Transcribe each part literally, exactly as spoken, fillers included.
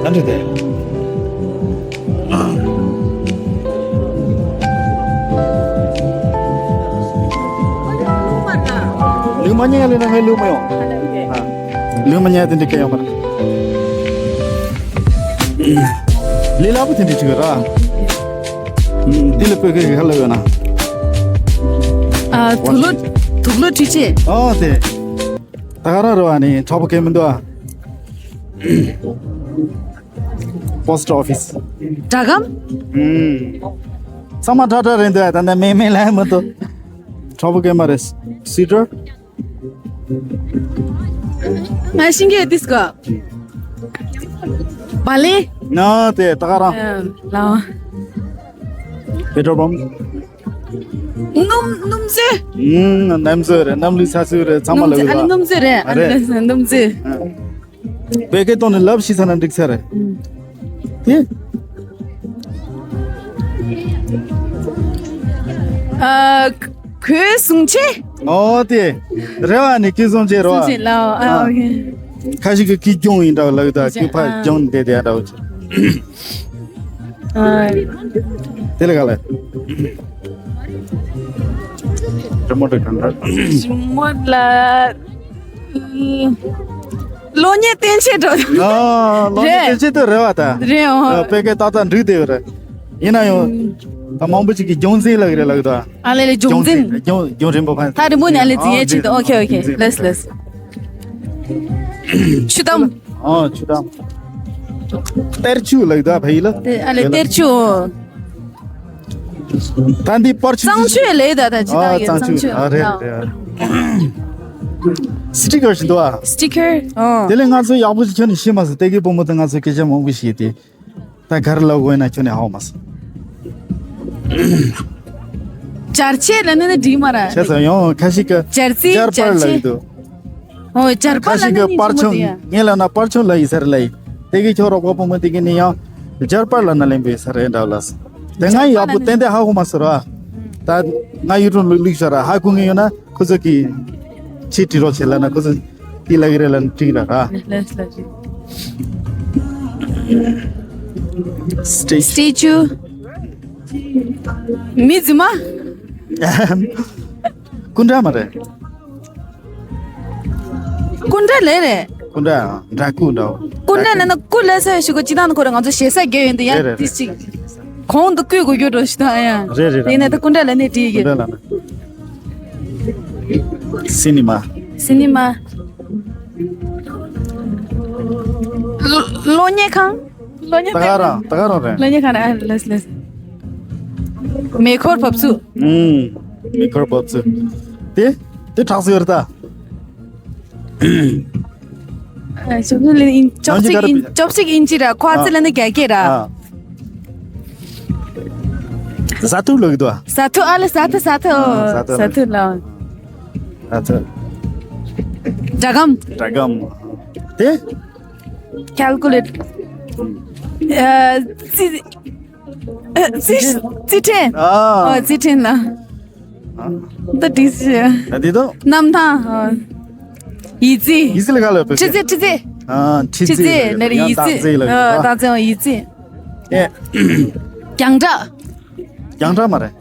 ཨ་འདྲ་དེ། ལུས་མ་ཉལ་ལས་ན་ངའི་ལུས་མ་ཡོང་། ལུས་མ་ཉལ་དེ་འདྲ་སྐད་ཡོང་མ་རེད། ལས་སླ་པོ་དེ་འདྲ་ཅིག་ར། འདི་ལ་བོད་སྐད་ཀྱི་ཧ་ལབ་ཡོད་ན། ཨ། དུག་ལོག་དུག་ལོག་འཁྲུད་ཆས། ཨོ་དེ། ད་ག་རང་རེད་བ། ནི་གྲོགས་པོ་སྐད་མི་འདུག་ཨ། Post office. སྒྲ་སྒམ། ཨུམ། ཚང་མ་ཁྲ་ཁྲ་རེད་འདུག་ད་ནི་མེ་མེ་ལ་མི་འདུག་གྲོགས་པོ་སྐད་མ་རེད། Sweater. ང་ཤིང་གེ་ཏིས་གོ་བ་ལེ། ན་དེ་ད་ག་རང་། ལའོ། Petrol pump. སྣུམ་སྣུམ་ཟོས། ཨུམ། སྣུམ་ཟོས་རེད། སྣུམ་ལུད་ཚ་ཟོས་རེད། ཚང་མ་ལ་ཨ་ལེ་སྣུམ་ཟོས་རེད། ཨ་ལེ་སྣུམ་ཟོས། བོད་སྐད་ཐོག་ནས་ལབ་ཤེས་ས་ན་འགྲིག་ས་རེད། དེ། ཨ། གོས་ཟུང་ཆེ། ཨོ་དེ། རེ་བ་ནི་གོས་ཟུང་ཆེ་རོ། ཟུང་ཆེ་ལའོ། ཨ། ཨོ་ཁེ། ཁ་ཞིག་གི་གོས་གྱོང་ཡིན་འདྲ་བ་ལབ་ད། གོས་ཕ་གྱོང་དེ་དེ་འདྲ་བ། ཨ། དེ་ལ་ག་ལ། རི་མོ་དེ་གང་འདྲ། རི་མོ་ལ། གློག་བརྙན་སྟོན་ཆས་འགྲོ། ཨ། གློག་བརྙན་རེད། སྟོན་ཆས་དེ་རེད་བ་ད། རེད་འོ། ཨ། བོད་སྐད་ཏག་ཏག་འགྲིག་བསྡད་ཡོད་རེད། ཡིན་ན་ཡང་། ད་མང་པོ་ཅིག་གིས་གྱོང་འཛིན་ལབ་ཀྱི་རེད་ལབ་ཀྱི་འདུག་ཨ་ལེ་ལེ་གྱོང་འཛིན། གྱོང་འཛིན། གྱོང་གྱོང་རིན་པོ་ཕན། ད་རིང་པོ་ནས་ཨ་ལེ་འཛིན་ཡས་ཅིག་འདུག་ཨོ་ཁེ་ཨོ་ཁེ། ལེས་ལེས། ཆུ་དམ། ཨ། ཆུ་དམ། གཏེར་ཆུ་ལབ་ཀྱི་འདུག་ཕ་ཡུལ་ལ། དེ་ཨ་ལེ་གཏེར་ཆུ། ད་འདི་པར་ཆུ། གཙང་ཆུ་ལས་ད་ད་ཅི་ད་ཨ། ཡོད་གཙང་ཆུ། གཙང་ཆུ། ཨ། རེད་རེད། སི་ཊི་ཀར་ཞིག་འདུག་ཨ། སི་ཊི་ཀར། ཨ། དེ་ལས་ང་ཚོ་ཡག་པོ་ཞིག་ཁྱོན་ནས་ཤེས་མ་སོང་། ཏེ་གི་བུ་མོ་དང་ང་ཚོ་སྐད་ཆ་མང་པོ་བཤད་དེ། ད་ག་རེ་ལབ་དགོས་ན་ཁྱོན་ནས་ཧ་གོ་མ་སོང་། སྦྱར་ཆས་ལ་ནི་འགྲིག་མ་ར། བྱས་ཙང་ཡང་ཁ་ཤས་ཀྱིས་སྦྱར་རྩི། སྦྱར་པར་ལབ་ཀྱི་འདུག་ཨོ་སྦྱར་ཁ་པར་ལབ་ཤས་ནི་ཀྱིས་པར་ཆུང་། ངས་ལབ་ན་པར་ཆུང་ལབ་ཡིན་ས་རེད་ལབ་ཡིན། ཏེ་གི་ཁྱོད་རོགས་པ་བུ་མོ་དེ་གི་ནི་ཡང་སྦྱར་པར་ལབ་ན་ལེན་པའི་ས་རེད་འདྲ་ལབ་སོང་། དེ་སྔ་ཡག་པོ་ཏན་ཏན་ཧ་གོ་མ་སོང་ར། ད་ང་ཡུ་ཊུབ་ལ་བླུགས་ཤག་ར། ཧ་གོ་ངེས་ཡོད་ན་ཁོ་ཚོ་གིས་ཕྱིར་བྲིས་རོགས་བྱེད་ལབ་ན་ཁོ་ཚོ་དེ་ལབ་ཀྱི་རེད་ལབ་ན་འགྲིག་ར་ར། ལེས་ལེས། སི་ཊེ་ཅུ། སི་ཊེ་ཅུ། མི་རྫུན་མ། སྐུ་འདྲ་མ་རེད། སྐུ་འདྲ་ལས་རེད། སྐུ་འདྲ། འདྲ་སྐུ་འདྲ། སྐུ་འདྲ་ལས་ན་སྐུ་ལས་ས་ཞུ་གོ་ཅི་ད་ན་ཁོ་རང་ང་ཚོ་ཞེ་ས་རྒྱས་ཡོད་འདི་ཡ། རེད་རེད་དེ་ཅིག་གོང་དུ་བཀོད་དགོས་རྒྱུ་འགྲོ་ཞིག་ད་ཡ། རེད་རེད་རེད། དེ་ནས་ད་སྐུ་འདྲ་ལས་ནས་བྲིས་ཡོད། སྐུ་འདྲ་ལ་ན། སི་ནི་མ། སི་ནི་མ། གློག་བརྙན་ཁང་། གློག་བརྙན། ད་ག་རང་ད་ག་རང་རེད། གློག་བརྙན་ཁང་རེད། ཨ་ལེས་ལེས། མེ་འཁོར་བབས་ཚུགས། ཨུམ། མེ་འཁོར་བབས་ཚུགས། དེ་དེ་དྲག་སོ་ཡོད་རེད་ད། ཨ་ཅོབ་ཅིག་ཨིན་ཅོབ་ཅིག་ཨིན་ཅི་ར་ཁོ་ཨ་ཙི་ལ་ནི་རྒྱ་སྐད་ར། ཨ། ཟ་ཐུག་ལབ་ཀྱི་འདུག་ཨ། ཟ་ཐུག་ཨ་ལེ་ཟ་ཐུག་ཟ་ཐུག་ཨ། ཟ་ཐུག་ཟ་ཐུག་ལ། ཟ་ཐུག་སྒྲ་སྒམ། སྒྲ་སྒམ། དེ། ཁལ་ཀུ་ལེ་ཊར། ཨ། རྩིས། རྩིས་རྩིས་ཕྲན། ཨ། ཨོ་རྩིས་ཕྲན་ལ། ཨ། ད་དྲིས་ཤེ། ད་དེ་དང་། གནམ་ཐང་། ཨོ། ཡིག་རྩིས། ཡིག་རྩིས་ལ་ག་ལ་བོད་སྐད། ཁྲི་རྩིས་ཁྲི་རྩིས། ཨ། ཁྲི་ཁྲི་རྩིས་རྩིས་ལ་ཡང་ཡིག་རྩིས། སྟག་རྩིས་ལ། ཨ། སྟག་རྩིས། ཨོ་ཡིག་རྩིས། ཨེ། རྒྱང་བསྒྲགས། རྒྱང་བསྒྲགས་མ་རེད།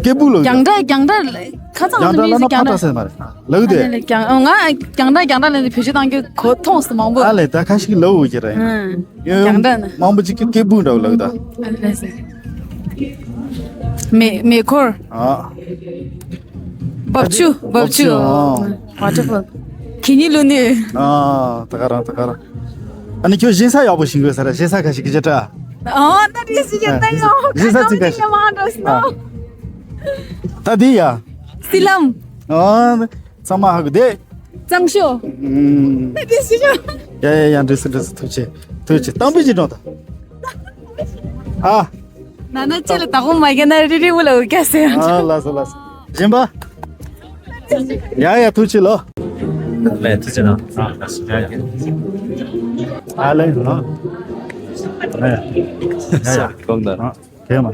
སྐད་སྦུག་ལ། རྒྱང་བསྒྲགས་རྒྱང་བསྒྲགས་ཁ་སང་རྒྱང་བསྒྲགས་ལ་ན་ཕར་བསྒྲགས་ཟེར་མ་རེད། ལབ་ཀྱི་འདུག་ཨ་ལེ་ལེ་རྒྱང་། ཨོ་ང་རྒྱང་བསྒྲགས་རྒྱང་བསྒྲགས་ལབ་ནས་བེད་སྤྱོད་བཏང་རྒྱུ་གོ་མཐོང་སོང་མང་པོ། ཨ་ལེ་ད་ཁ་ཤས་ལབ་འོ་ཀྱི་རེད། ཨང་། ཡོད་རྒྱང་བསྒྲགས་ན། མང་པོ་ཅིག་གིས་སྐད་སྦུག་འདྲ་བོ་ལབ་ཀྱི་འདུག་ཨ་ལེ་ལེ། མེ་མེ་འཁོར། ཨ། འབབ་ཆུ། འབབ་ཆུ། འབབ་ཆུ། ཨ། ཝ་ཊར་ཕོལ། གད་སྙིགས་བླུགས་སྣོད། ཨ། ད་ག་རང་ད་ག་རང་། ཨ་ནི་ཁྱོད་ཞེ་ས་ཡག་པོ་ཤེས་དགོས་ས་རེད། ཞེ་ས་ཁ་ཤས་ཀྱིས་ཅི་དྲ། ཨོ་ད་དེ་སུ་ཡོད་ད་ཡོད། ཞེ་ས་ཚིག་ཁ་ཤས། ཨ། ད་དེ་ཡ། སི་ལམ། ཨོ། ཚང་མ་ཧ་གོ་དེ། གཙང་ཤོག་ཨུམ། ད་དེ་སུ་ཡོད། ཡ་ཡ་ཡ། འགྲིག་སོང་འགྲིག་སོང་། ཐུགས་རྗེ་ཆེ། ཐུགས་རྗེ་ཆེ། གཏམ་དཔེ་ཅིག་འགྲོ་ད། ཨ། ན་ན་ཅེ་ལ་ད་གོ་མ་རྒྱ་ན་རི་རི་འུ་ལ་འུ་སྐྱ་སེ། ཨ་ལགས་སོ་ལགས་སོ། གཞན་པ། ཡ་ཡ་ཐུགས་རྗེ་ལོ། ལས་ཐུགས་རྗེ་གནང་། ཨ་ལས་ལོ། ཡ་ཡ། ཡ་ཡ། གོང་དང་། ཨ་དེ་མ།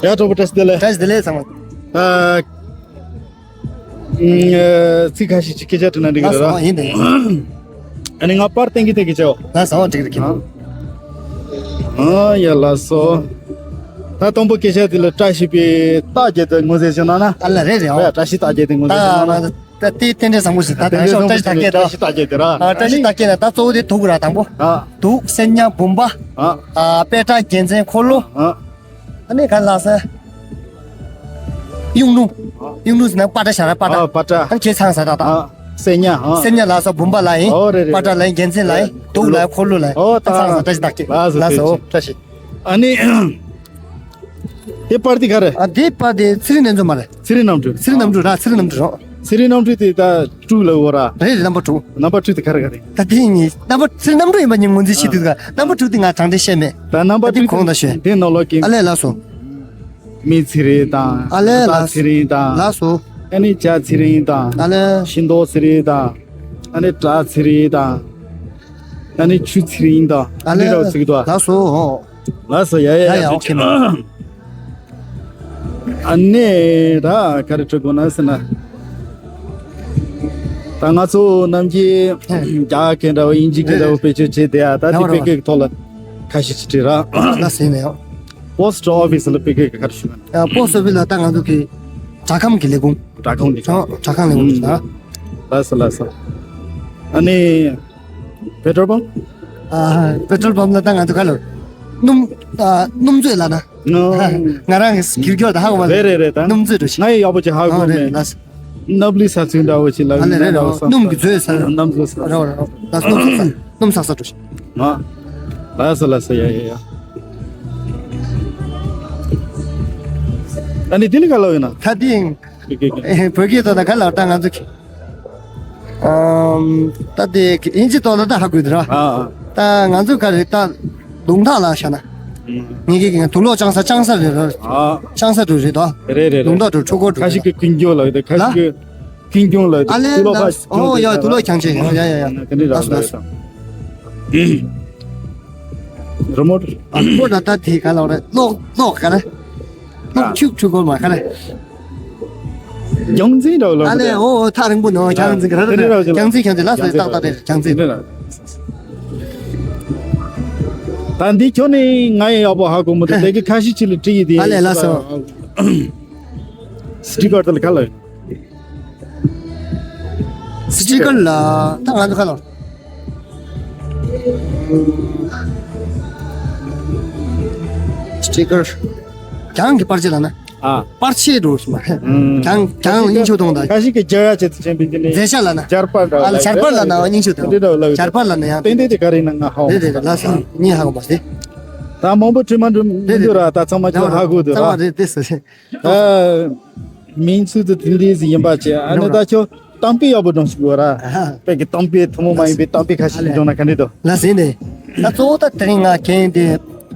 ཡ་གྲོགས་པོ་བཀྲ་ཤིས་བདེ་ལེགས། བཀྲ་ཤིས་བདེ་ལེགས་ཚང་མ། ཨ། ཚིག་ཁ་ཤས་ཅིག་སྐད་ཆ་དྲིས་ན་འགྲིག་གི་རེད་ར། ཡིན་དེ། ཨ་ནི་ང་པར་བསྟན་གི་བསྟན་གི་བྱའོ། ལགས་སོ། འགྲིག་རེད་ཁྱེད། ཨ་ཡ་ལགས་སོ། ད་དང་པོ་སྐད་ཆ་དེ་ལ་བཀྲ་ཤིས་པའི་རྟགས་བརྒྱད་དེ་ངོས་འཛིན་བྱས་ན་ན། ཨ་ལ་རེད་རེད་ཨོ། ཡ་བཀྲ་ཤིས་རྟགས་བརྒྱད་དེ་ངོས་འཛིན་བྱས་ན་ན། ད་དེ་རྟེན་འབྲེལ་བཟང་པོ་ཞིག་ད་ད་ཤོག་བཀྲ་ཤིས་རྟགས་བརྒྱད་ད། བཀྲ་ཤིས་རྟགས་བརྒྱད་དེ་ར། ཨ་བཀྲ་ཤིས་རྟགས་བརྒྱད་ན་ད་གཙོ་བོ་དེ་དུག་ར་དང་པོ། ཨ་དུག་སེར་ཉ་བུམ་པ། ཨ་ཨ་པད་ཁྲ་རྒྱལ་མཚན་འཁོར་ལོ། ཨ་ཨ་ནི་ག་ལ་ས། གཡུང་དྲུང་། གཡུང་དྲུང་ཟེར་ན་པ་ཏྲ་ཤ་ར་པ་ཏྲ། ཨ་པ་ཏྲ། ཨ་ཁྱེད་ཚང་ས་ད་ད། ཨ་སེ་ཉ། ཨ་སེ་ཉ་ལ་སོ་བུམ་པ་ལ་ཡིན། ཨོ་རེད་རེད། པ་ཏྲ་ལ་ཡིན་རྒྱལ་མཚན་ལ་ཡིན། དུག་ལ་ཡིན་འཁོར་ལོ་ལ་ཡིན། ཨོ་ད་ཚང་ས་བཀྲ་ཤིས་རྟགས་བརྒྱད། ཨ་ལགས་སོ་བཀྲ་ཤིས། ཨ་ནི་དེ་པར་དེ་ག་རེ། ཨ་དེ་པར་དེ་ཚེ་རིང་རྣམ་དྲུག་མ་རེད། ཚེ་རིང་རྣམ་དྲུག་ཚེ་རིང་རྣམ་དྲུག་ར་ཚེ་རིང་རྣམ་དྲུག་རོ། ཚེ་རིང་རྣམ་དྲུག་དེ་ད་དྲུག་ལ་འོ་ར། རེད་རེད་རྣམ་པ་དྲུག་རྣམ་པ་དྲུག་དེ་ག་རེ་ག་རེ། ད་དེ་གཉིས་རྣམ་པ་ཚེ་རིང་རྣམ་དྲུག་ཡིན་པ་གཉིས་ངོས་འཛིན་བྱེད་དུས་ཀ་རྣམ་པ་དྲུག་དེ་ང་དྲང་བདེན་བཤད་མེད། ད་རྣམ་པ་ད་དེ་དྲུག་གོང་དང་ཤོད། དེ་ནོར་ལོ་ཀིང་། ཨ་ལས་ལགས་སོ། མི་ཚེ་རིང་དང་། ཨ་ལས་ལགས་ཚེ་རིང་དང་། ལགས་སོ། ཨ་ནི་བྱ་ཚེ་རིང་དང་། ཨ་ལས། ཤིང་ཏོག་ཚེ་རིང་དང་། ཨ་ནི་བྲག་ཚེ་རིང་དང་། ཨ་ནི་ཆུ་ཚེ་རིང་དང་། ཨ་ཨ་ནི་ལས་ར་ཚིག་ཏོ། ལགས་སོ། ལགས་སོ་ཡ་ཡ་ཡ་ཡ་ཡ་ཨོ་ཁེ་མ། ཨ་ནི་ད་ག་རེ་དྲི་དགོས་ན་ཟེར་ན། ད་ང་ཚོ་ནམ་རྒྱུན་རྒྱ་སྐད་འདྲ་བོ་དབྱིན་ཇི་སྐད་འདྲ་བོ་བེད་སྤྱོད་བྱེད་བསྡད་ཡ། ད་དེ་ར་བ་ར་བ། བེད་སྐད་ཀྱི་ཐོག་ལ་ཁ་ཤས་ཅིག་དྲིས་ར། ལ་ཟེར་ནས་ཡང་། པོ་སི་ཊི་ཨོ་ཕི་སི་ལ་བེད་སྐད་ཀྱི་ག་རེ་ཞུ་ན། ཡང་པོ་སི་ཊི་ཨོ་ཕི་སི་ལ་ད་ང་ཚོ་གི་དྲ་ཁང་གི་ལས་ཁུངས། དྲ་ཁང་ལས་ཁུངས། དྲ་ཁང་ལས་ཁུངས་ཞུ་ན། ལགས་སོ་ལགས་སོ། ཨ་ནི་པེ་ཊྲོལ་པམ། ཨ་པེ་ཊྲོལ་པམ་ལ་ད་ང་ཚོ་ག་ལ་སྣུམ། ཨ་སྣུམ་མཛོད་ལ་ན། ང་རང་གི་གིར་སྐྱོར་ད་ཧ་གོ་མ་རེད། རེད་རེད་རེད་ད། སྣུམ་མཛོད་འགྲོ་ཞིག་ང་ཡི་ཡག་པོ་ཅིག་ཧ་གོ་ཨ་མེད། རེད་ལགས། སྣབས་ལུད་ཟ་ཚུལ་འདྲ་བོ་ཞིག་ལ་ཨ་ལས་རེད་རོ། སྣུམ་གྱི་མཛོད་ཟ། སྣུམ་མཛོད་ཟ། རོ་རོ་རོ། ད་སྣུམ་ཟ་ས། སྣུམ་ཟ་ས་འགྲོ་ཞིག་ང་། ལགས་སོ་ལགས་སོ་ཡ་ཡ་ཡ། ཨ་ནི་དེ་ནི་ག་ལ་ཡོད་ན། ད་དེ་ཡིན། ཨེ་བོད་སྐད་ཐོག་ད་ག་ལ་ད་ང་ཚོ་གི་ཨམ། ད་དེ་དབྱིན་ཇི་ཐོག་ལ་ད་ཧ་གོ་འདི་ར། ཨ་ཨ། ད་ང་ཚོ་ག་རེ་ད་དུང་ཐག་ལ་བཞག་ན། ངེད་ཀྱི་དུག་ལོག་ལྕང་ས་ལྕང་ས་རེད་ར། ཨ། ལྕང་ས་འགྲོ་རེད་ད། རེད་རེད་རེད། དུང་ཐག་འགྲོ་ཁྲོ་ཁོ་འགྲོ་ཁ་ཞིག་རེད། གི་ཀུན་སྐྱོང་ལ་ཡོད་དེ་ཁ་ལ། ཞིག་གི་ཀུན་སྐྱོང་ལ་ཡོད་དེ་ཨ་ལས་དུག་ལོག་ལ་ཕ་ཨོ་ཡ་དུག་ལོག་ཁྱང་ཆེ་ཡ་ཡ་ཡ་ཡ། དེ་འདྲ་ལགས་སོ་ལགས་སོ། རི་མོ། ཨ་རི་མོ་ད་ད་དེ་ག་ལ་རེད། གློག་གློག་ག་རེད། ཨ། ཁྱུག་ཁྱུག་གོ་མ་ཁ་ལ། རྒྱང་འཛིན་འདྲ་བོ་ལ་ཨ་ལས་ཨོ་ཨོ་ཐག་རིང་པོ་ནོ་རྒྱང་འཛིན་ག་ར་རེད་རེད་རེད། རྒྱང་འཛིན་ཁྱང་འཛིན་ལ་སོ་ཏག་ཏག་རེད་རྒྱང་འཛིན། ད་འདི་ཁྱོད་ནི་ང་ཡི་ཡག་པོ་ཧ་གོ་མི་འདུག་དེ་གི་ཁ་ཤས་ཅིག་ལ་བྲིས་ཡི་དེ། ཨ་ལས་ལ་སོ། སི་ཊི་ཀར་དེ་ལ་ག་ལ། སི་ཊི་ཀར་ལ་ད་ང་ཚོ་ག་ལ། སི་ཊི་ཀར། གྱང་གི་པར་ཆས་ལ་ན། ཨ། པར་ཆས་འགྲོ་ཞིག་མ། ཨུམ། གྱང་གྱང་སྙིང་ཆུ་གཏོང་ད། ཁ་ཞིག་གི་སྦྱར་ཡ་བྱེད་དུ་ཆེན་པོའི་འདི་ནས། མཛེས་ཤ་ལ་ན། སྦྱར་པར་འདྲ་ཨ་ལ་སྦྱར་པར་ལ་ན་སྙིང་ཆུ་གཏོང་། འདི་འདྲ་ལ་སྦྱར་པར་ལ་ན་ཡང་། ཏན་ཏན་དེ་ག་རེ་ན་ང་ཧ་གོ་རེད་རེད་ལ་སོང་ཉིན་ཧ་གོ་མ་ཟེ། ད་མང་པོ་བྲིས་མ་འགྲོ་མི་འདུག་ར། ད་ཚང་མ་ཁྱོད་ཧ་གོ་འདུག་ར། ཚང་མ་རེད་དེ་ཟེར། ད་མིང་ཚུལ་དུ་དེ་འདྲའི་ཟིག་ཡིན་པ་བྱས། ཨ་ནི་ད་ཁྱོད་གཏམ་དཔེ་ཡག་པོ་སྒྲོག་ཤིག་དགོས་ར། ཨ་ཧ། དཔེ་གི་གཏམ་དཔེ་ཐུན་མོང་མ་ཡིན་པའི་གཏམ་དཔེ་ཁ་ཤས་ཤིག་སྒྲོག་ན་ག་འདྲ་འདུག་ལ་ཟིན་ནས། ད་གཙོ་བོ་ད་དེ་རིང་ང་གན་དེ་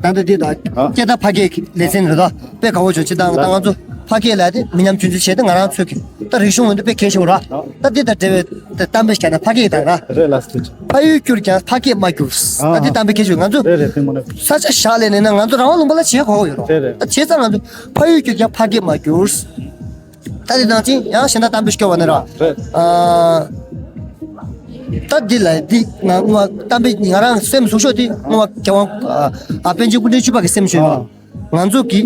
ད་ལྟ་འདི་ད་ཨ། སྐད་བརྡ་ཕ་སྐད་ཀྱི་ལེ་ཚན་རེད་དོ། དཔེ་དགའ་བོ་བྱུང་། སྤྱིར་བཏང་ད་ང་ཚོ་ཕ་སྐད་ལ་དེ་མི་ཉམས་རྒྱུན་འཛིན་བྱས་ཏེ་ང་རང་ཚོ་གི་ད་རིག་གཞུང་འོན་ཏེ་དཔེ་གལ་ཆེ་བོ་ར། ཨ། ད་འདི་དང་འབྲེལ་བའི་ད་གཏམ་དཔེ་བྱས་ན་ཕ་སྐད་དང་ར། རེད་ལ་སི། ཕ་ཡུལ་བསྐྱུར་ཀྱང་ཕ་སྐད་མ་བསྐྱུར། ཨ་ད་འདི་གཏམ་དཔེ་གལ་ཆེ་བོ་ང་ཚོ་རེད་རེད་དེ་མོ་ནི། ས་ཆ་བཞག་ལས་ནས་ན་ང་ཚོ་རང་དབང་ལུང་པ་ལ་བྱེད་དགོས་ཡོད་རོ། རེད་རེད། ད་བྱས་ཙང་ང་ཚོ་ཕ་ཡུལ་བསྐྱུར་ཀྱང་ཕ་སྐད་མ་བསྐྱུར། ད་དེ་ནང་ཅིང་ཡང་གཞན་དག་གཏམ་དཔེ་སྐྱོ་བ་ནི་ར། རེད། ཨ། ད་འདི་ལ་འདི་ང་ང་གཏམ་དཔེ་ང་རང་སེམས་ཟུག་ཤོག་དེ་ང་རྒྱལ་དབང་ཨ་ཨ་པཎ་ཆེན་སྐུ་ཕྲེང་བཅུ་པ་གི་སེམས་ཤོད་ཡོད། ང་ཚོ་གི་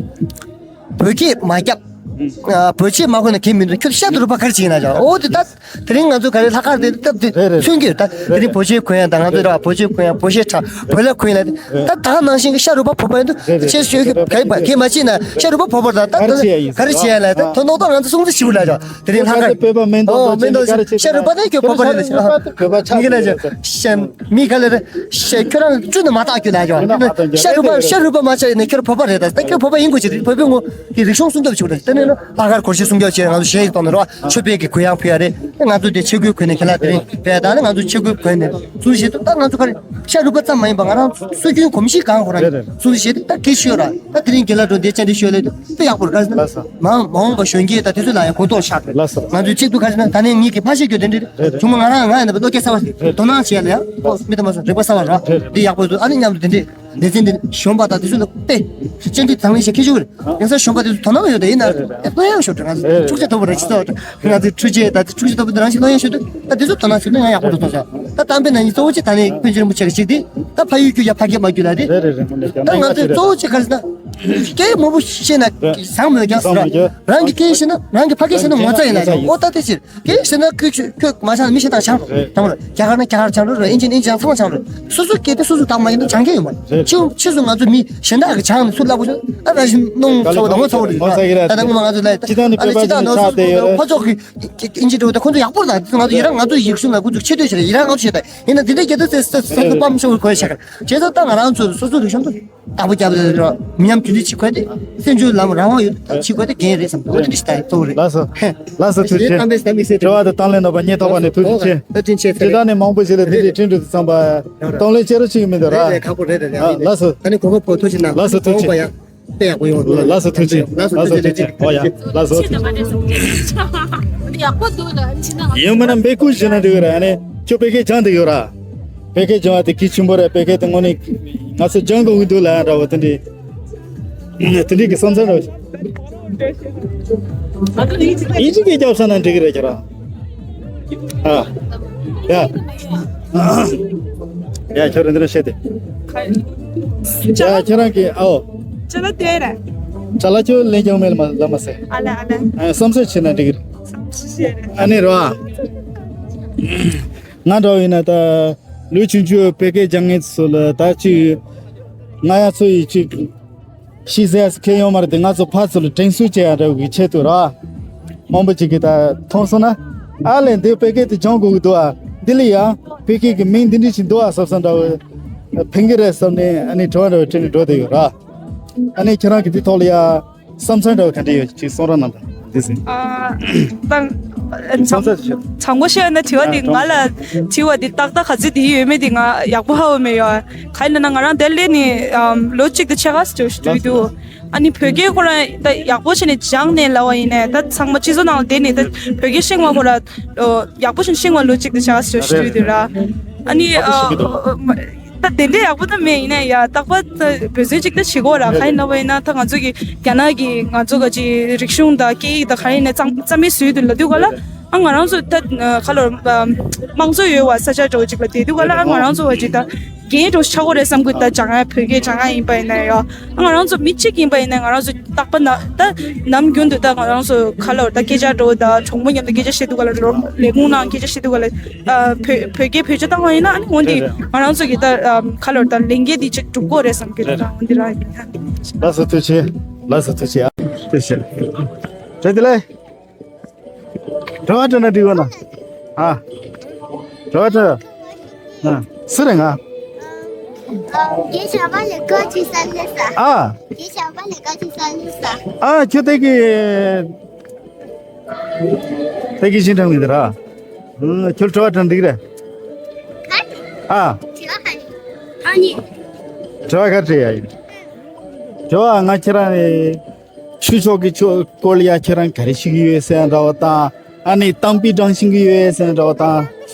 བོད་སྐད་མ་རྒྱབ། ཨ་བོད་ཆས་མ་གོན་ན་གལ་མི་འདུག་ཁྱོད་ཤར་དུ་རུ་པ་ག་རེ་བྱེད་ཀྱི་ན་ཅག་ཨོ་དེ་ད། དེ་རིང་ང་ཚོ་ག་རེ་ལྷག་དཀར་དེ་སྟབས་དེ་རེད་རེད། མཚོན་གྱི་ཡོད། ད་དེ་རིང་བོད་ཆས་གོན་ཡ་དང་ང་ཚོ་ར་བོད་ཆས་གོན་ཡ་བོད་གཞས་འཁྲབ་བོད་ལྭ་གོན་ཡ་ལ་དེ་ད་ད་ནང་བཞིན་གྱི་ཤ་རུས་པ་ཕོ་པ་ཡིན་དུས་རེད་རེད། ཆེ་ཤོས་ཀྱི་ག་ཡི་བ་གས་མ་བྱེད་ན་ཤ་རུས་པ་ཕོ་པ་ར་ད་ག་རེ་བྱེད་ཡ་ཡིན་ག་རེ་བྱེད་ཡ་ལ་ད་ཨ། དོ་ནོག་ཏོ་ང་ཚོ་སྲུང་བརྩི་ཞིག་ལ་ཡ་དེ་རིང་ལྷག་དཀར་བོད་པ་མེན་ཏོག་ཨོ་མེན་ཏོག་ག་རེ་བྱེད་ཤ་རུས་པ་ནི་ཁྱོད་ཕོ་པ་རེད་ལ་ཤ་རུས་པ་ནི་ཁྱོད་ཕོ་པ་རེད་ལ་ཤ་མི་ག་ལ་རེད། ཤ་ཁྱོད་རང་བཅུ་ནི་མ་བཏགས་རྒྱུ་ལ་ཡ་ཤ་རུས་པ་ཤ་རུས་པ་མ་བྱས་ནས་ཁྱོད་ཕོ་པ་རེད་ད་ད་ཁྱོད་ཕོ་པ་ཡིན་དགོས་ཀྱི་རེད། བོད་པའི་ངོ་གི་རིག་གཞུང་སྲུང་སྐྱོབ་བྱེད་དགོས་རེད། དེ་ནས་ལྷག་དཀར་གོར་ཆེ་སྲུང་སྐྱོབ་བྱས་ང་ཚོ་གཞས་ཡིག་གཏོང་ནས་རོགས། ཆོས་པའི་གི་གུ་ཡངས་ཕུལ་ཡ་རེད། ང་ཚོ་དེ་ཆས་གོས་གོན་ནས་ཁྱེད་ལ་དེ་རིང་བས་ད་ནི་ང་ཚོ་ཆས་གོས་གོན་ནས་སྲུང་བྱེད་དུ་ད་ང་ཚོ་ག་རེ་ཤ་རུས་པ་ཙམ་མ་ཡིན་པ་ང་རང་སྲོལ་རྒྱུན་གོམས་གཤིས་གང་ཁོ་རང་རེད་རེད། སྲུང་བྱེད་དུ་ད་གི་ཤོད་ར། ད་དེ་རིང་རྒན་ལགས་འགྲོ་དེ་བཅར་འདྲི་ཞུ་ཡ་ལས་དུ་དཔེ་ཡག་པོ་རེད། ག་རེ་ཟེར་ན་མ་འོངས་པ་གཞོན་སྐྱེས་ད་དེ་ཚོ་ལ་ཡང་གོ་རྟོགས་ཆགས་རེད། ང་ཚོའི་གཅིག་ཏུ་ག་རེ་ཟེར་ན་ད་ནི་ངེད་ཀྱི་ཕ་ཤེས་རྒྱུ་དེ་འདྲ་རེད། བྱུང་མ་ང་རང་ང་ཡང་ན་བློ་སྐྱེ་ས་བ་རེད། དོ་སྣང་བྱེད་ཡ་ལ་ཡང་ཨོ་མི་དུ་མ་སོང་རིག་པ་གསར་བ་ར་འདི་ཡག་པོ་འདུག་ཨ་ནི་མཉམ་དུ་དེ་འདྲས། སྡེ་ཚན་འདི་གཞོན་པ་དང་དེ་ཚོ་ལ་དཔེ་སྤྱི་འཐུས་དང་ལེན་བྱེད་མཁས་ཤོས་རེད། ཡང་སེ་གཞོན་པ་དེ་ཚོ་དོ་སྣང་ཡོད་དེ་ཡིན་ན་ཨེ་སློབ་ཡག་ཤོག་ང་ཚོ་འཁྲུག་ཆ་དོད་པོ་རེད་ཅི་ཚོ་ང་ཚོའི་འཁྲུག་ཆ་དོད་པོ་དེ་རང་ཞིག་སློབ་ཡག་ཤོད་དུས་ད་དེ་ཚོ་དོ་སྣང་བྱེད་ན་ཡང་ཡག་པོ་འགྲོ་ཐུབ་ས། ད་གཏམ་དཔེ་ན་ཡིན་གཙོ་བོ་གཅིག་ད་ནི་ཕན་ཆེན་རིན་པོ་ཆེ་གི་གཅིག་དེ་ད་ཕ་ཡུལ་རྒྱུ་ཡ་ཕ་སྐད་མ་རྒྱུ་ལ་དེ་ད་ང་ཚོས་གཙོ་བོ་གཅིག་ག་རེ་ཟེར་ན་སྐད་མང་པོ་བཤད་ན་བཟང་མོད་ཀྱང་ཟེར་ར་རང་གི་སྐད་བཤད་ན་རང་གི་ཕ་སྐད་བཤད་ན་ངོ་ཚ་ཡིན་ན་ཡང་ཨོ་ད་དེ་ཕྱིར། དེ་བྱས་ན་ཁོས་ཁྱོད་ཁྱོད་མ་བྱང་ན་མི་གཞན་དག་བྱང་རོགས་རེད། དང་པོ་རྒྱ་གར་ན་རྒྱ་གར་བྱང་རོགས་རེད། ཨིན་ཇི་ན་ཨིན་ཇི་ཡང་ཚང་མ་བྱང་རོགས་རེད། སོ་སོའི་སྐད་དེ་སོ་སོས་བཏགས་མ་ཡིན་ན་བྱང་གི་ཡོད་མ་རེད། ཕྱིས་ཕྱིས་སུ་ང་ཚོ་མི་གཞན་དག་གིས་བྱང་ནས་སུ་བརླག་པོ་བྱུང་ཨ་ད་ཞིག་སྣང་ཚ་བོ་དང་ངོ་ཚ་བོ་རེད། ད་ད་ངོ་མ་ང་ཚོ་ལ་ད་ཅི་ད་ནི་ཨ་ནི་ཅི་ད་ནང་སོ་སོ་ཕ་ཕྱོགས་ཀྱི་ཨིན་ཇི་འགྲོ་ད་ཁོ་ཚོ་ཡག་པོ་རེད། ད་ང་ཚོ་ཡི་རང་ང་ཚོ་ཡིག་གཞུང་ལ་ཁོ་ཚོ་ཆེ་བསྟོད་བྱེད་རེད། ཡི་རང་ང་ཚོ་བྱེད་ད་ཡིན་ན་འདི་འདྲའི་རྒྱལ་དུ་ཚེ་ས་ས་ཁུ་པམ་ཤོར་དགོས་ཤག་བྱས་ཙང་ད་ང་རང་ཚོ་སོ་སོ་ལུགས་བཤམ་དུ། བདག་པོ་རྒྱབ་རེད་རོ། མི་ཉམས་རྒྱུན་འཛིན་བྱེད་དགོས་ཏེ། བཙན་བྱོལ་ལམ་རང་དབང་ཡོད་ད་བྱེད་དགོས་ཏེ་འགན་རེད་བསམ་འདུག་འདི་ལྟ་གཙོ་བོ་རེད། ལགས་སོ། ལགས་སོ་ཐུགས་རྗེ་ཆེ། གཏམ་དཔེ་གཏམ་དཔེ་ཟེར་དྲི་བ་དང་དང་ལེན་གནང་བ་ཉེ་ཐོག་པ་ནས་ཐུགས་རྗེ་ཆེ། ཐུགས་རྗེ་ཆེ། དེ་དག་ནས་མང་པོ་ཞིག་ལ་དེ་འདྲའི་ཁྲིན་ཏུ་དུ་བསམ་པ། གཏོང་ལེན་བྱེད་རོགས་ཅིག་མི་འདུག་ར། རེད་རེད་ཁག་པོ་རེད་རེད་རེད། ལགས་སོ། ད་ནི་གོ་སྐབས་པོ་ཐུགས་རྗེ་གནང་། ལགས་སོ་ཐུགས་རྗེ། ཡག་པོ་ཡོང་། ལགས་སོ་ཐུགས་རྗེ། ལགས་སོ་ཐུགས་རྗེ། ཨོ་ཡ། ལགས་སོ་ཐུགས་རྗེ། ཡག་པོ་འདུག་ལ་ཕྱི་ནང་ཡིན་མིན་ན་འབད་བསྐུལ་བྱེད་ན་འགྲིག་གི་རེད། ཨ་ནི་ཁྱོད་བོད་སྐད་སྦྱང་བསྡད་ཡོད་ར། བོད་སྐད་སྦྱང་བ་དེ་གལ་ཆེན་པོ་རེད། བོད་སྐད་དེ་དངོས་གནས་ང་ཚོ་སྦྱང་དགོས་ཀྱི་འདུག་ལ་འདྲ་བོ་དེ་འདྲའི་དེ་འདྲའི་གི་བསམ་ཚུལ་འདྲ་བོ་ཞིག་ཨིན་ཇི་སྐད་རྒྱབ་ས་ན་འགྲིག་གི་རེད་ཁྱོད་ར། ཨ། ཡ། ཡ་ཁྱོད་རང་འདི་རུ་བཤད་དེ། ཡ་ཁྱོད་རང་གི་ཨའོ། ཅ་ལག་དེ་རེད། ཅ་ལག་ཁྱོད་ལེན་ཀྱང་མེད་ལ་མ་ལ་མ་ཟེར། ཨ་ལ་ཨ་ལ། ཨ་བསམ་ཚུལ་བྱེད་ན་འགྲིག་གི་རེད། བསམ་ཚུལ་བྱེད་རེད། ཨ་ནི་རོ། ང་འདྲ་བོ་ཡིན་ན་ད་ལོ་ཆུང་ཆུང་བོད་སྐད་སྦྱང་མཁན་ཚོ་ལ་ད་ཅིག་ང་ཡ་ཚོ་ཡི་ཅིག་ཤེས་ཟེར་ཡ་ཁེ་ཡོང་མ་རེད་དེ། ང་ཚོ་ཕར་ཚུར་ལ་དྲན་གསོ་བྱེད་ཡ་འདྲ་བོ་གི་ཆེད་དུ་ར། མང་པོ་ཅིག་གིས་ད་མཐོང་སོང་ན་ཨ་ལས་འདི་བོད་སྐད་དེ་སྦྱང་དགོས་ཀྱི་འདུག་ཨ། འདི་ལ་ཡ་བོད་སྐད་ཀྱི་མིང་འདི་འདྲ་ཞིག་འདུག་ཨ་བསམ་བསམ་འདྲ་བོ་ཕན་གི་རེད་བསམ་ནས་ཨ་ནི་དྲི་བ་འདྲ་བོ་དྲིས་ནས་འགྲོ་བསྡད་ཡོད་ར། ཨ་ནི་ཁྱེད་རང་གི་དེ་ཐོག་ལ་ཡ། བསམ་ཚུལ་འདྲ་བ་ག་འདྲ་ཡོད་ཅིག་གསུང་རོགས་གནང་དང་། འདི་ཟིན། ཨ། ད་བསམ་ཚུལ་ཞིག་དྲང་པོ་བཤད་ན་དྲི་བ་འདི་ང་ལ་དྲི་བ་འདི་ཏག་ཏག་ག་ཚོད་འདི་ཡོད་མེད་འདི་ང་ཡག་པོ་ཧ་གོ་མེད་ཡོད། ག་ཡིན་ན་ང་རང་དེར་སླེབས་ནས་ལོ་གཅིག་དང་ཕྱེད་ཀ་ཙམ་ཞིག་འགྲོ་གི་འདུག་ཨ་ནི་བོད་སྐད་ཁོ་རང་ད་ཡག་པོ་བྱས་ནས་སྦྱངས་ནས་ལབ་པ་ཡིན་ནའི་ད་ཚང་མ་སྤྱི་ཚོགས་ནང་ལ་བསྡད་ནས་ད་བོད་སྐད་ཤེས་པ་ཁོ་རང་ཡག་པོ་བྱས་ནས་ཤེས་པ་ལོ་གཅིག་དང་ཕྱེད་ཀ་ཙམ་ཞིག་འགྲོ་གི་འདུག་ར། ཨ་ནི་ཡག་པོ་ཤེས་ཀྱི་འདུག་ད་དེ་འདྲའི་ཡག་པོ་ད་མེད། ཡིན་ན་ཡང་རྟག་པར་ད་འབད་བརྩོན་ཅིག་ད་བྱེད་དགོས་ར། ག་ཡིན་ན་བ་ཡིན་ན་ད་ང་ཚོ་གི་རྒྱ་ནག་གི་ང་ཚོ་ག་ཅི་རིག་གཞུང་དང་སྐད་ཡིག་དང་ག་ཡིན་ན་གཙང་རྩ་མེད་བཟོས་འདུག་ལབ་དུས་ག་ལ་ཨ་ང་རང་ཚོ་ད་ག་ལོར་དམངས་གཙོ་ཡོད་བ་ས་ཆ་འདྲ་བོ་ཅིག་ལ་བསྡད་དུས་ག་ལ་ཨ་ང་རང་ཚོ་ག་ཅི་ད་འགན་འདྲ་བོ་ཆགས་ཀྱི་རེད་བསམ་གི། ད་སྦྱང་ཡ་བོད་སྐད་སྦྱང་ཡ་ཡིན་པ་ཡིན་ན་ཡང་ཨ་ང་རང་ཚོ་མི་གཅིག་ཡིན་པ་ཡིན་ན་ང་རང་ཚོ་རྟག་པར་ན་ད་ནམ་རྒྱུན་དུ་ད་ང་རང་ཚོ་ག་ལོར་ད་སྐད་ཆ་འདྲ་བོ་ད་གྲོགས་པོ་མཉམ་དུ་སྐད་ཆ་བཤད་དུས་ག་ལ་ལོ་ལས་ཁུངས་ནང་སྐད་ཆ་བཤད་དུས་ག་ལ། ཨ་བོད་བོད་སྐད་བེད་སྤྱོད་བཏང་བ་ཡིན་ན་ཨ་ནི་འོན་ཏེ་རེད་རེད། ང་རང་ཚོ་གི་ད་ཨམ་ག་ལོར་ད་ལས་འགན་འདི་ཅིག་སྒྲུབ་དགོས་རེད་བསམ་གི། རེད་རེད། ད་འོན་ཏེ་རང་ཡིན་ན། ལགས་སོ་ཐུགས་རྗེ་ཆེ། ལགས་སོ་ཐུགས་རྗེ་ཆེ་ཨ། ཐུགས་རྗེ་ཆེ། བཀྲ་ཤིས་བདེ་ལེགས། དྲི་བ་དྲིས་ན་འགྲིག་གོ་ན། ཨ། དྲི་བ་དྲིས། ཨ། སུ་རེད་ང་། རྒན་ཞབས་པ་ལས་ཀ་ཅི་ས་ལས་ས། ཨ། རྒན་ཞབས་པ་ལས་ཀ་ཅི་ས་ལས་ས། ཨ་ཁྱོད་དེ་གི་དེ་གི་ཤིང་ཁྲང་མི་འདི་ར། ཁྱོད་དྲི་བ་དྲི་འདུག་རེད། ཨ། དྲི་བ་ག་དྲི་ཡ་ཡིན། དྲི་བ་ང་ཁྱེད་རང་ནི་ཆོས་ཕྱོགས་ཀྱི་ཆོས་སྐོར་ལ་ཡ་ཁྱེད་རང་ག་རེ་ཤེས་ཀྱི་ཡོད་ཟེར་འདྲ་བ་དང་། ཨ་ནི་གཏམ་དཔེ་བགྲང་ཤེས་ཀྱི་ཡོད་ཟེར་འདྲ་བ་དང་།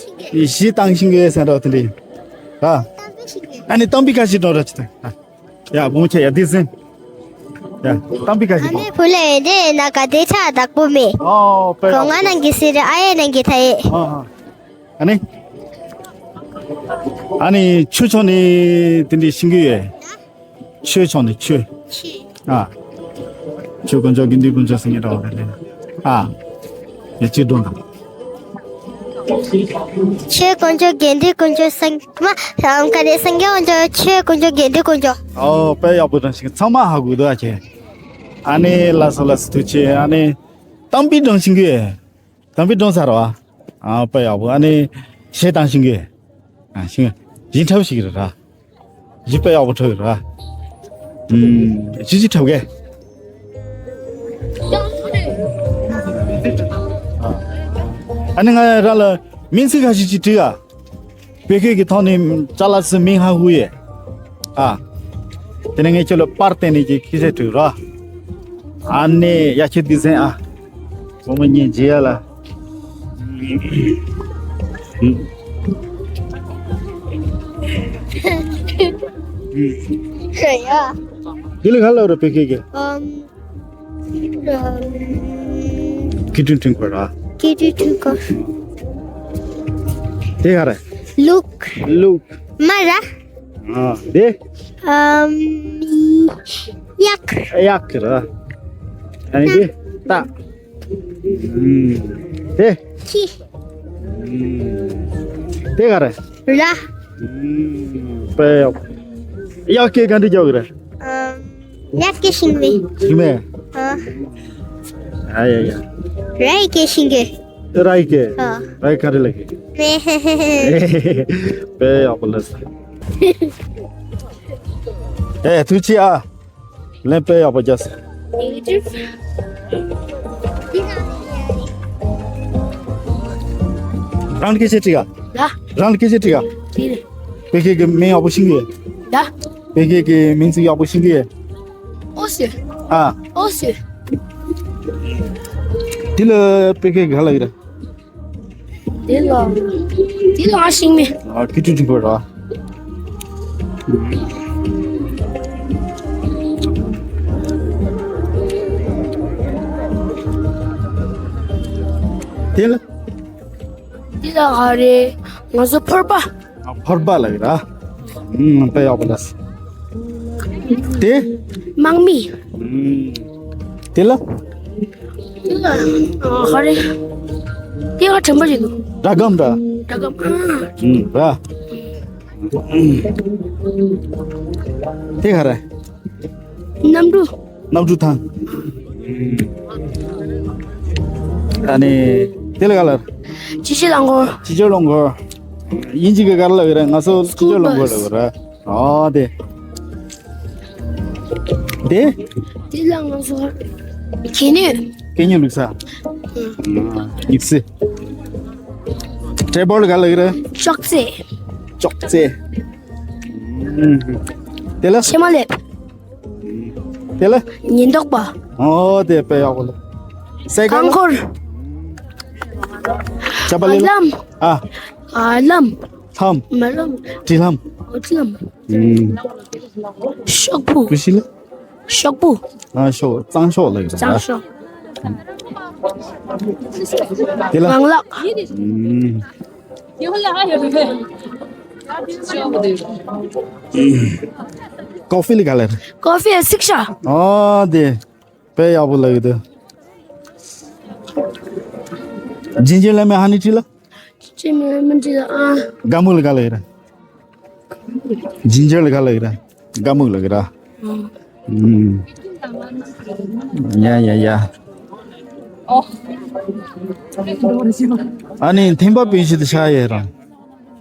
གཞས་བཏང་ཤེས་ཀྱི་ཡོད་ཟེར་འདྲ་བ་དེ་འདྲ་ཡིན། ཨ། ཨ་ནི་གཏམ་དཔེ་ཁ་ཤས་སྒྲོག་ར་ཅི་ཐལ། ཡ་བུ་མོ་ཁྱེད་ཡ་འདི་ཟིན། ཡ་གཏམ་དཔེ་ཁ་ཤས་ཨ་ནི་སྒྲོག་བུ་ལས་འདི་ན་ག་དེ་ཆ་བདག་པོ་མེད། ཨོ་དཔེ་གོ་ཡག་ང་ནང་གི་སི་རི་ཨ་ཡེ་ནང་གི་ཐ་ཡེ། ཨ་ཨ། ཨ་ནི། ཨ་ནི་ཆོས་ཕྱོགས་ནས་དེ་འདྲའི་ཤེས་ཀྱི་ཡོད། ཆོས་ཕྱོགས་ནས་ཆོས། ཆོས། ཨ། ཆོས་དཀོན་མཆོག་དགེ་འདུན་དཀོན་མཆོག་སེང་གེ་འདྲ་བ་རེད། ཨ། ཡ་གཅིག་སྒྲོག་དང་། ཆོས་དཀོན་མཆོག་དགེ་འདུན་དཀོན་མཆོག་སེང་མ་ཨམ་ག་རེ་སེང་གེ་དཀོན་མཆོག་ཆོས་དཀོན་མཆོག་དགེ་འདུན་དཀོན་མཆོག་ཨོ་དཔེ་ཡག་པོ་དྲན་ཤིང་ཚང་མ་ཧ་གོ་འདུག་ཨ་ཁྱེད། ཨ་ནི་ལགས་སོ་ལགས་སོ་ཐུགས་རྗེ་ཆེ། ཨ་ནི་གཏམ་དཔེ་བགྲང་ཤེས་ཀྱི་ཡོད། གཏམ་དཔེ་བགྲང་ཚར་བ། ཨ་དཔེ་ཡག་པོ། ཨ་ནི་གཞས་བཏང་ཤེས་ཀྱི་ཡོད། ཨ་ཤེས་ཀྱི་ཡིན་འཁྲབ་ཤེས་ཀྱི་རེད་ར། གཞས་དཔེ་ཡག་པོ་འཁྲབ་ཀྱི་རེད་ར། ཨུམ་གཞས་ཅིག་འཁྲབ་གས། ཨ་ནི་ང་རང་ལ་མིང་ཚིག་ཁ་ཤས་ཅིག་བྲིས་ཨ། བོད་སྐད་ཀྱི་ཐོག་ནས་ཅ་ལག་ཚོའི་མིང་ཧ་གོ་ཡས། ཨ། དེ་ནས་ངས་ཁྱོད་ལ་པར་བསྟན་ནས་ཀྱི་སྐད་ཆ་དྲིས་རོགས། ཨ་ནི་ཡ་ཁྱོད་འདི་ཟེན་ཨ། བུ་མོ་གཉིས་མཇལ་ཡ་ལ། འདི་ལ་ག་ལབ་ར་བོད་སྐད་ཀྱི། ཨམ། ཨམ། ཀི་ཀྲིན་ཀྲིན་ཀོ་ར། ཀི་ཀྲིན་ཀྲིན་ཀོ། དེ་ག་རེད། ལུག་ལུག་མ་ར། ཨ། དེ། ཨམ། གཡག་གཡག་ར། ཨ་ནི་དེ། རྟ། ཨམ། དེ། ཁྱི། ཨམ། དེ་ག་རེད། ར། ཨམ། དཔེ་ཡག་གཡག་གིས་ག་འདྲ་རྒྱག་གི་རེད། ཨམ། ཡག་གི་ཤིང་མེ། ཤིང་མེ། ཨ། ཨ་ཡ་ཡ། ར་ཡི་གེ་ཤིང་གེ། ར་ཡི་གེ། ཨ། ར་ཡི་ག་རེ་ལ་གེ། མེ། དཔེ་ཡག་པོ་ལབ་སོང་། ཨེ་ཐུགས་རྗེ་ཆེ་ཨ། ལན་དཔེ་ཡག་པོ་རྒྱབ་སོང་། རང་ལ་སྐད་ཆ་དྲིས་ག་ད། རང་ལ་སྐད་ཆ་དྲིས་ག་དྲིས། བོད་སྐད་ཀྱི་མིང་ཡག་པོ་ཤེས་ཀྱི་ཡོད། ད། བོད་སྐད་ཀྱི་མིང་ཚིག་ཡག་པོ་ཤེས་ཀྱི་ཡོད། ཨོ་སི། ཨ། ཨོ་སི། དེ་ལ་བོད་སྐད་ག་ལབ་ཀྱི་རེད། དེ་ལ། དེ་ལ་ང་ཤེས་མེད། ཨ། ཀི་ཀྲིན་ཀྲིན་ཀོ་ར། དེ་ལ། དེ་ལ་ག་རེ། ང་ཚོ་ཕོར་པ། ཨ། ཕོར་པ་ལབ་ཀྱི་ར། ཨུམ། དཔེ་ཡག་པོ་ལབ་སོང་། དེ། དམག་མི། ཨུམ། དེ་ལ། དེ་ལ། ཨ། ག་རེ། དེ་ག་དྲན་པ་རེད་འདུག་སྒྲ་སྒམ་ར། སྒྲ་སྒམ། ཨ། ཨུམ། ར། དེ་ག་རེ། གནམ་གྲུ། གནམ་གྲུ་ཐང་། ཨ་ནི། དེ་ལ་ག་ལབ། སྤྱི་སྤྱོད་རླངས་འཁོར། སྤྱི་སྤྱོད་རླངས་འཁོར། དབྱིན་ཇི་གི་ག་རེ་ལབ་ཀྱི་རེད། ང་ཚོ་སྤྱི་སྤྱོད་རླངས་འཁོར་ལབ་ཀྱི་རེད། ཨོ་དེ། དེ། དེ་ལ་ང་ཚོ་གད་སྙིགས། གད་སྙིགས་བླུགས་ས། ཨུམ། དམིགས་བསལ། ཊེ་བལ་ག་ལབ་ཀྱི་རེད། ཅོག་ཙེ། ཅོག་ཙེ། ཨུམ། དེ་ལ། ཕྱེ་མ་ལེབ། དེ་ལ། ཉེན་རྟོག་པ། ཨོ་དེ་དཔེ་ཡག་པོ་ལ། སའི་ཀལ་ལ། རྐང་འཁོར། ཅ་པ་ལི་ལ། ལམ། ཨ། ཨ། ལམ། ལྷམ། མ་ལམ། དྲི་ལྷམ། འོ། དྲི་ལྷམ། ཨུམ། ཤོག་བུ། ཀུ་ཤི་ལ། ཤོག་བུ། ཨ། ཤོག་གཙང་ཤོག་ལ་ཡོད་གཙང་ཤོག་དེ་ལ། ངང་ལག་ཨུམ། ཀོ་ཧྥི་ལ་ག་ལབ། ཀོ་ཧྥི་ཚིག་ཤ། ཨ་དེ། དཔེ་ཡག་པོ་ལབ་ཀྱི་འདུག་ཇིན་ཇར་ལེ་མོན་ཧ་ནི་ཊི་ལ། ཇིན་ཇར་ལེ་མོན་ཊི་ལ། ཨ། ག་མུག་ལ་ག་ལབ་ཀྱི་རེད། ཇིན་ཇར་ལ་ག་ལབ་ཀྱི་རེད། ག་མུག་ལབ་ཀྱི་རེད། ཨ། ཨུམ། ཡ་ཡ་ཡ། ཨ་ནི་ཐེམ་པ་སྤུན་བཞི་དེ་ཆ་ཡོད་རང་།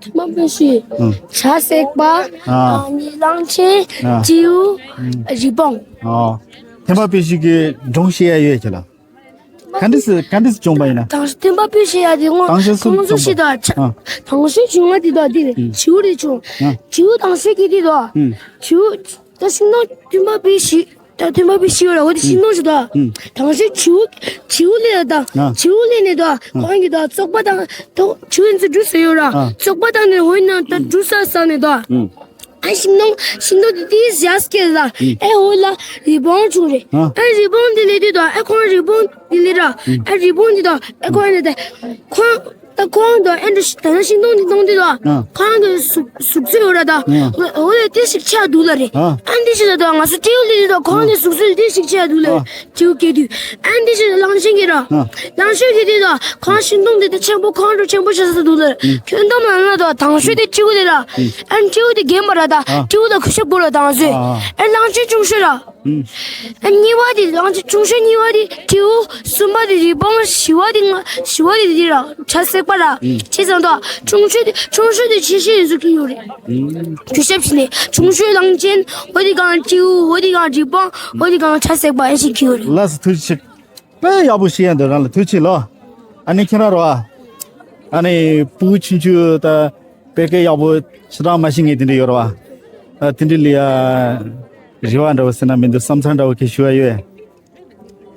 ཐེམ་པ་སྤུན་བཞི། ཨུམ། བྱ་སྲེག་པ། ཨ། ཨ་ནི་གླང་ཆེན། ཨ། སྤྲེའུ། ཨུམ། རི་བོང་། ཨ། ཐེམ་པ་སྤུན་བཞི་གི་སྒྲུང་བཤད་ཡ་ཡོད་ཁྱེད་ལ། ག་འདྲ་སེ་ག་འདྲ་སེ་བྱུང་བ་ཡིན་ན། དང་ཐེམ་པ་སྤུན་བཞི་ཡ་དེ་སྔོན་དང་ཤོས་སུ་སྔོན་སུ་བྱུང་བ། ཞིག་དང་ཆ་ཨ། དང་ཤོས་བྱུང་བ་དེ་དང་དེ་རེད། ཨུམ། བྱིའུ་རེད་བྱུང་། ཨ། བྱིའུ་དང་ཤོས་ཀྱི་དེ་དང་། ཨུམ། བྱིའུ། ད་ཤིང་སྡོང་ཐེམ་པ་སྤུན་བཞི། ད་ཐེམ་པ་སྤུན་བཞི་ཡོད་ར། འོ་དེ་ཤིང་སྡོང་ཞིག་དང་། ཨུམ། དང་ཤོས་བྱིའུ། བྱིའུ་ལས་དང་། ཨ། བྱིའུ་ལས་ནས་དང་། ཨ། གང་གི་དང་བཙོག་པ་དང་། ད་བྱིའུ་ཡིན་ཚུལ་འབྲུ་བཟོས་ཡོད་ར། ཨ། བཙོག་པ་དང་ནས་འོ་ཡིན་ན་ད་འབྲུ་ས་ས་ནས་དང་། ཨུམ། ཨ་ཤིང་སྡོང་ཤིང་སྡོང་དེ་དེའི་ཞག་སྐྱེས་ལ། ཨུམ། ཨེ་འོ་ལ་རི་བོང་བྱུང་རེད། ཨ། ཨ་རི་བོང་དེ་ལས་དེ་དང་ཨེ་ཁོང་རི་བོང་དེ་ལས་ར། ཨུམ། ཨ་རི་བོང་དེ་དང་ཨེ་ཁོང་རེད་དེ། ཁོང་ད་ཁོང་དང་ཨེ་འདྲ་ཞིག་ད་ན་ཤིང་སྡོང་དེ་སྡོང་དེ་དང་། ཨ། ཁོང་གི་གཟུགས་གཟུགས་ཚོད་ཡོད་ར་ད། ཨ། འོ་ལས་དེ་ཞིག་ཆགས་འདུག་ལ་རེད། ཨ། ཨ་འདི་ཞིག་ད་ང་ཚོ་སྤྲེའུ་ལས་དེ་དང་ཁོང་དེ་གཟུགས་ཚོད་དེ་ཞིག་ཆགས་འདུག་ལ། ཨ། སྤྲེའུ་སྐྱེ་དུས་ཨ་འདི་ཞིག་གླང་ཆེན་གྱི་ར། ཨ། གླང་ཆེན་གྱི་དེ་དང་ཁོང་ཤིང་སྡོང་དེ་དེ་ཆེན་པོ་ཁོང་འགྲོ་ཆེན་པོ་ཆགས་ས་འདུག་ལ། ཨ། ཁྱོད་འདམ་ལ་ན་ད་དང་ཤོས་དེ་སྤྲེའུ་དེ་ར། ཨ། སྤྲེའུ་དེ་རྒན་པ་ར་ད། ཨ། སྤྲེའུ་ད་ཁུ་ཤ་བོ་ར་དང་ཟོས། ཨ། ཨ་གླང་ཆེན་ཆུང་ཤོས་ར། ཨུམ། ཨ་གཉིས་པ་དེ་གླང་ཆེན་ཆུང་ཤོས་གཉིས་པ་དེ་སྤྲེའུ། གསུམ་པ་དེ་རི་བོང་། བཞི་པ་དེ་ང་བཞི་པ་དེ་དེ་ར་བྱ་སྲེག་པ་ར། ཨུམ། བྱས་ཙང་ད་ཆུང་ཤོས་དེ་ཆུང་ཤོས་དེ་ཆེ་ཤོས་ཡིན་ཟེར་གྱི་ཡོད་རེད། ཨུམ། གུས་ཞབས་བྱས་ནས་ཆུང་ཤོས་གླང་ཆེན། འོ་དེ་གང་སྤྲེའུ། འོ་དེ་གང་རི་བོང་། འོ་དེ་གང་བྱ་སྲེག་པ་ཨེ་ཤེས་ཀྱི་ཡོད་རེད། ལགས་སོ་ཐུགས་རྗེ་ཆེ། དཔེ་ཡག་པོ་ཤེས་ཡ་འདུག་རང་ལ་ཐུགས་རྗེ་ཆེ་ལོ། ཨ་ནི་ཁྱེད་རང་རོ་ཨ། ཨ་ནི་སྤུ་གུ་ཆུང་ཆུང་ད། བོད་སྐད་ཡག་པོ་ཞེ་དྲག་མ་ཤེས་མཁན་དེ་འདྲ་ཡོད་རེད་བ། ཨ། དེ་འདྲ་ལ་ཡ། རེ་བ་འདྲ་བོ་ཟེར་ན་མི་འདུག་བསམ་ཚུལ་འདྲ་བོ་ཁྱེད་ཞུ་བ་ཡོད།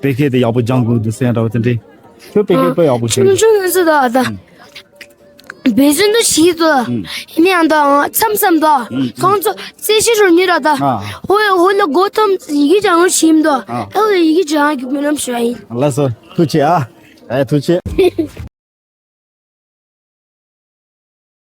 བོད་སྐད་དེ་ཡག་པོ་སྦྱང་དགོས་འདུག་ཟེར་ཡ་འདྲ་བོ་དེ་འདྲ། ཁྱོད་བོད་སྐད་དཔེ་ཡག་པོ་ཤེས། ཆུང་ཆུང་ཡིན་ས་ད་ད། འབད་བརྩོན་དུ་བྱས་དོ། ཨ་ནི་ཡང་དང་མཚམས་མཚམས་དོ། ཁོང་ཚོ་རྩེད་གཞི་རུ་ཉིལ་ར་དོ། ཨ། ཧོ་ཧོ་ལ་སྒོ་ཐོམ་ཡི་གེ་སྦྱང་རུ་ཕྱིན་དོ། ཨ། ཨེ་ལ་ཡི་གེ་སྦྱང་གི་སྨོན་ལམ་ཞུ་བ་ཡིན། ལགས་སོ། ཐུགས་རྗེ་ཆེ་ཨ། ཨེ་ཐུགས་རྗེ་ཆེ།